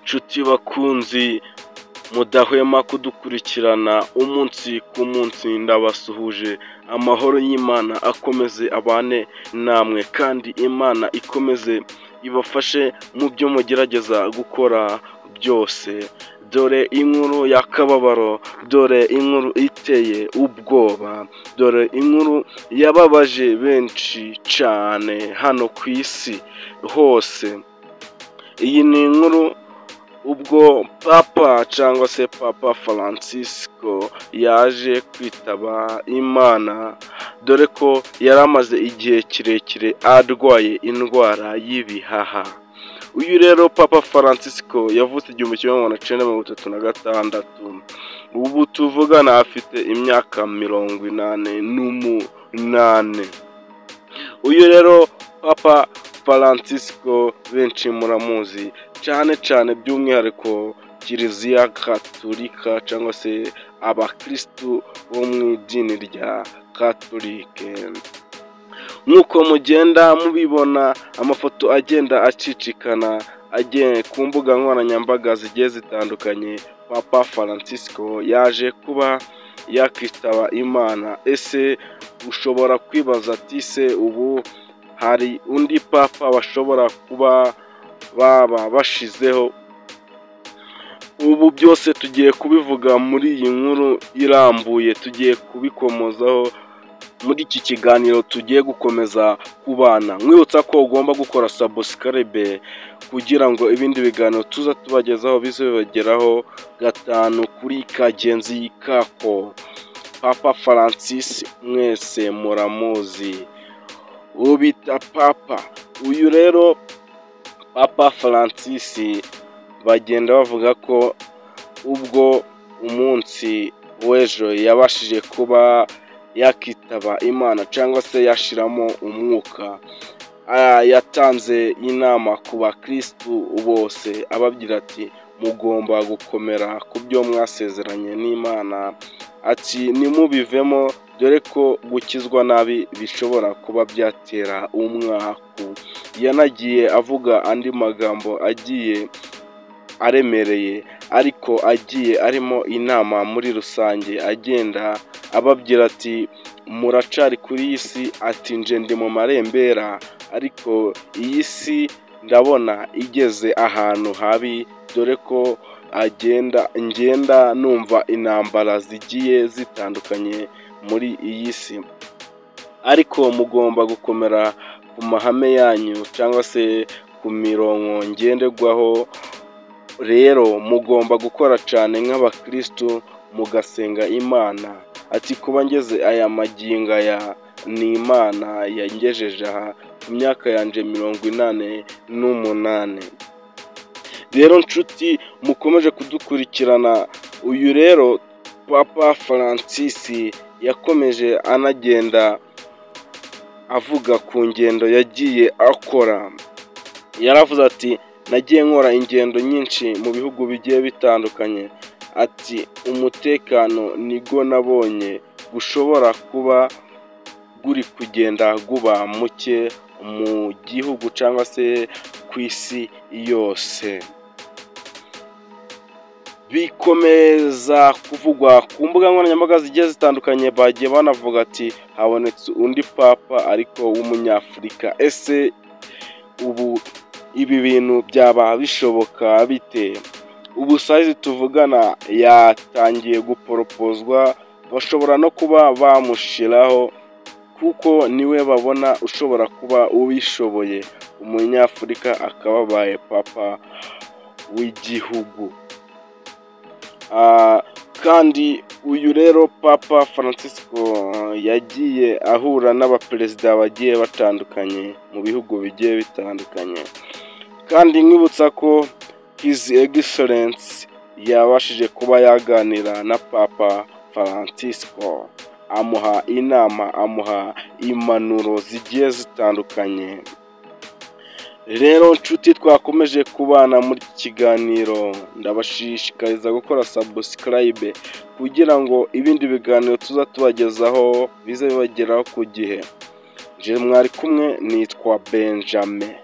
Nshuti bakunzi mudahwema kudukurikirana umunsi ku munsi, ndabasuhuje. Amahoro y'Imana akomeze abane namwe, kandi Imana ikomeze ibafashe mu byo mugerageza gukora byose. Dore inkuru y'akababaro, dore inkuru iteye ubwoba, dore inkuru yababaje benshi cyane hano ku isi hose. Iyi ni inkuru ubwo Papa cyangwa se Papa Francisco yaje kwitaba Imana, dore ko yari amaze igihe kirekire arwaye indwara y'ibihaha. Uyu rero Papa Francisco yavutse 1936, ubu tuvugana afite imyaka 88. Uyu rero Papa Francisco benshi muramuzi cyane cyane, by'umwihariko Kiliziya Gatolika cyangwa se abakirisitu bo mu idini rya Katolike. Nk'uko mugenda mubibona, amafoto agenda acicikana agiye ku mbuga nkoranyambaga zigiye zitandukanye, Papa Francisco yaje kuba yakwitaba Imana. Ese ushobora kwibaza ati: "Se ubu hari undi papa bashobora kuba baba bashizeho?" Ubu byose tugiye kubivuga muri iyi nkuru irambuye, tugiye kubikomozaho muri iki kiganiro tugiye gukomeza kubana. Nkwibutsa ko ugomba gukora subscribe kugira ngo ibindi biganiro tuza tubagezaho bize bibageraho gatanu kuri kagenzi kako. Papa Francis mwese muramuzi, uwo bita Papa. Uyu rero Papa Francis bagenda bavuga ko ubwo umunsi w'ejo yabashije kuba yakitaba Imana cyangwa se yashiramo umwuka, yatanze inama ku bakirisitu bose ababwira ati: "Mugomba gukomera ku byo mwasezeranye n'Imana." Ati: "Ntimubivemo, dore ko gukizwa nabi bishobora kuba byatera umwaku." Yanagiye avuga andi magambo agiye aremereye, ariko agiye arimo inama muri rusange, agenda ababwira ati: "Muracari kuri iyi si." Ati: "Nje ndi mu marembera, ariko iyi si ndabona igeze ahantu habi, dore ko agenda ngenda numva intambara zigiye zitandukanye muri iyi si, ariko mugomba gukomera ku mahame yanyu cyangwa se ku mirongo ngenderwaho. Rero mugomba gukora cyane nk'abakirisitu, mugasenga Imana." Ati: "Kuba ngeze aya magingo aya ni Imana yangejeje aha ku myaka yanjye 88." Rero nshuti mukomeje kudukurikirana, uyu rero Papa Francis yakomeje anagenda avuga ku ngendo yagiye akora. Yaravuze ati: "Nagiye nkora ingendo nyinshi mu bihugu bigiye bitandukanye." Ati: "Umutekano nibwo nabonye gushobora kuba guri kugenda guba muke mu gihugu cyangwa se ku isi yose." Bikomeza kuvugwa ku mbuga nkoranyambaga zigiye zitandukanye, bagiye banavuga ati: "Habonetse undi papa ariko w'umunyafurika. Ese ubu ibi bintu byaba bishoboka bite?" Ubu size tuvugana yatangiye guporopozwa, bashobora no kuba bamushyiraho kuko niwe babona ushobora kuba ubishoboye, umunyafurika akaba abaye papa w'igihugu. Kandi uyu rero Papa Francisco yagiye ahura n'abaperezida bagiye batandukanye mu bihugu bigiye bitandukanye. Kandi nkwibutsa ko His Excellence yabashije kuba yaganira na Papa Francisco, amuha inama, amuha impanuro zigiye zitandukanye. Rero nshuti twakomeje kubana muri iki kiganiro, ndabashishikariza gukora subscribe kugira ngo ibindi biganiro tuza tubagezaho bize bibageraho ku gihe. Nje mwari kumwe nitwa Benjamin.